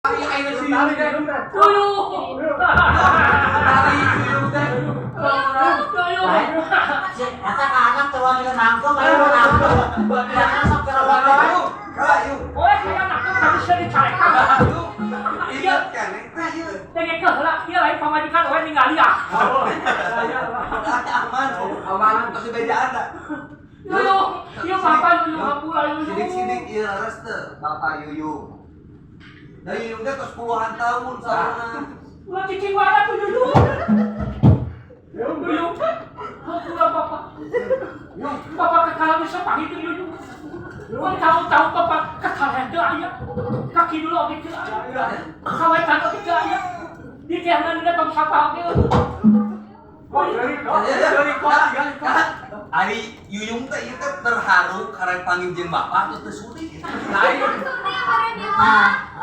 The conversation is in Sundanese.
Ayeuna si Yuyung. Yuyung. Tari Yuyung teh. Yuyung. Si eta ka anak teu wani nangtung, ayo nangtung. Jangan sok keur wae. Ayo. Oh, saya nangtung tapi saya dicarekan. Ingat kan teh ieu. Dengekeun heula, ieu lain pamajikan we ningali ah. Aman, aman tos bejaan da. Yuyung, ieu Bapak Yuyung, hampura Yuyung. Sidik-sidik ieu leres teu Bapak Yuyung. Da Yuyung teh tos puluhan tahun saurna. Ulah cicing wae atuh, Yuyung. Yuyung. Hampura, Bapak. Bapak kekala bisa panggil teu, Yuyung? Mun tahu-tahu Bapak kekala teu aya. Kaki dulu oge teu aya. Kawetan oge teu aya. Di tiangan tong sampah oge. Ari Yuyung teh ieu teh terharu karena panggil jeung bapak teh teu sudi. Lain. Maksudnya mana dia mah?